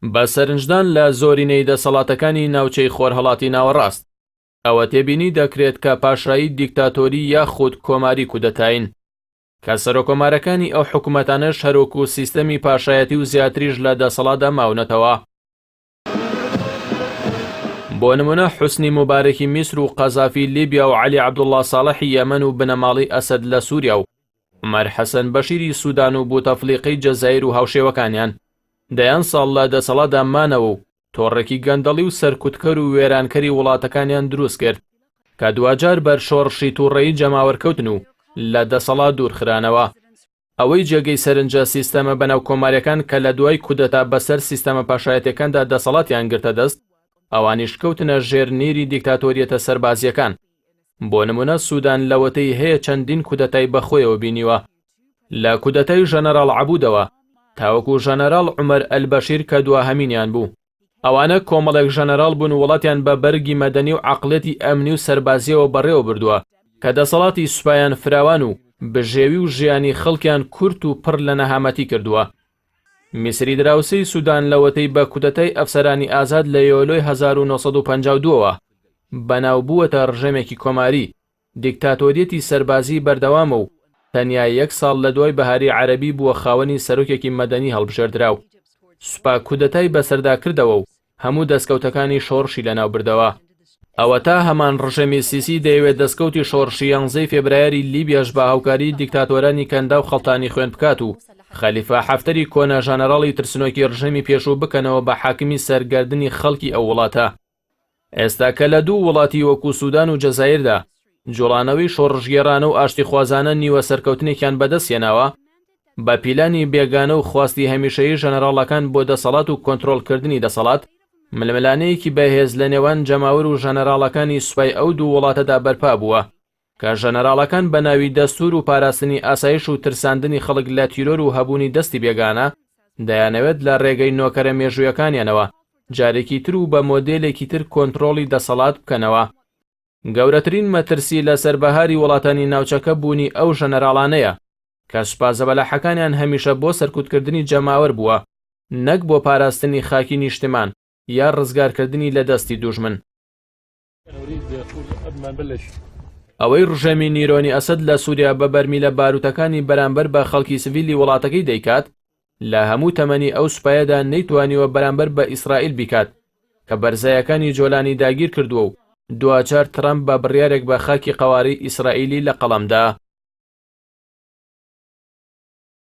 بە سەرنجدان لە زۆرینەی دەسەڵاتەکانی ناوچەی خۆرهەڵاتی ناوەڕاست، ئەوە تێبینی دەکرێت کە پاشایی دیکتاتۆری یاخود کۆماری کودەتایین، کە سەرۆکۆمارەکانی ئەو حکومەتانەش هەروەکو سیستەمی پاشایەتی و زیاتریش لە دەسەڵاتدا ماونەتەوە. بۆ نمونە حوسنی موبارەکی میسر و قەزافی لیبیا و عەلی عەبدوڵڵا ساڵحی یەمەن و بنەماڵەی ئەسەد لە سوریا و عومەر حەسەن بەشیری سودان و بوتەفلیقەی جەزایر و هاوشێوەکانیان دەیان ساڵ لە دەسەڵاتدا مانەوە و تۆڕێکی گەندەڵی و سەرکوتکەر و وێرانکەری وڵاتەکانیان دروست کرد کە دواجار بەر شۆڕشی توڕەیی جەماوەر کەوتن و لە دەسەڵات دوورخرانەوە. ئەوەی جێگەی سەرنجە سیستەمە بەناو کۆماریەکان کە لە دوای کودەتا بەسەر سیستەمە پاشایەتیەکاندا دەسەڵاتیان گرتە دەست، ئەوانیش کەوتنە ژێر نیری دیکتاتۆریەتە سەربازیەکان. بۆ نمونە سودان لەوەتەی هەیە چەندین کودەتای بەخۆیەوە بینیوە. لە کودەتای ژەنەراڵ عەبودەوە تاوەکو ژەنەراڵ عومەر ئەلبەشیر کە دواهەمینیان بوو. ئەوانە کۆمەڵێک ژەنەراڵ بوون وڵاتیان بە بەرگی مەدەنی و عەقڵیەتی ئەمنی و سەربازیەوە بەڕێوە بردووە کە دەسەڵاتی سوپایان فراوان و بژێوی و ژیانی خەڵکیان کورت و پڕ لە نەهامەتی کردووە. میسری دراوسێی سودان لەوەتەی بە کودەتای ئەفسەرانی ئازاد لە یۆلۆی 1952 ەوە بەناو بووەتە ڕژێمێکی کۆماری، دیکتاتۆریەتی سەربازی بەردەوامە و تەنیا یەک ساڵ لە دوای بەهاری عەرەبی بووە خاوەنی سەرۆکێکی مەدەنی هەڵبژێردراو. سوپا کودەتای بەسەردا کردەوە و هەموو دەستکەوتەکانی شۆڕشی لەناوبردەوە. ئەوەتا هەمان ڕژێمی سیسی دەیەوێت دەستکەوتی شۆڕشی یانزەی فێبرایەری لیبیاش بە هاوکاری دیکتاتۆرانی کەنداو خەڵتانی خوێن بکات و خەلیفە حەفتەری کۆنە ژەنەراڵی ترسنۆکی ڕژێمی پێشوو بکەنەوە بە حاکمی سەر گەردنی خەڵکی ئەو وڵاتە. ئێستا کە لە دوو وڵاتی وەکو سودان و جەزایردا جوڵانەوەی شۆڕشگێڕانە و ئاشتیخوازانە نیوە سەرکەوتنێکیان بەدەست هێناوە، بە پیلانی بێگانە و خواستی هەمیشەیی ژەنەراڵەکان بۆ دەسەڵات و کۆنترۆڵکردنی دەسەڵات، ململانێیەکی بەهێز لە نێوان جەماوەر و ژەنەراڵەکانی سوپای ئەو دوو وڵاتەدا بەرپا بووە. کە ژەنەراڵەکان بە ناوی دەستوور و پاراستنی ئاسایش و ترساندنی خەڵک لە تیرۆر و هەبوونی دەستی بێگانە، دەیانەوێت لە رێگەی نۆکەرە مێژوویەکانیانەوە جارێکی تر و بە مۆدێلێکی تر کۆنترۆڵی دەسەڵات بکەنەوە. گەورەترین مەترسی لەسەر بەهاری وڵاتانی ناوچەکە بوونی ئەو ژەنەراڵانەیە، کە سوپا زەبەلاحەکانیان هەمیشە بۆ سەرکوتکردنی جەماوەر بووە، نەک بۆ پاراستنی خاکی نیشتمان یا رزگارکردنی لە دەستی دوژمن. ئەوەی ڕژێمی نیرۆنی ئەسەد لە سووریا بە بەرمیلە باروتەکانی بەرامبەر بە خەڵکی سڤیلی وڵاتەکەی دەیکات، لە هەموو تەمەنی ئەو سوپایەدا نەیتوانیوە بەرامبەر بە ئیسرائیل بیکات، کە بەرزایەکانی جۆلانی داگیر کردووە و دواجار ترەمپ بە بڕیارێک بە خاکی قەوارەی ئیسرائیلی لە قەڵەم دا.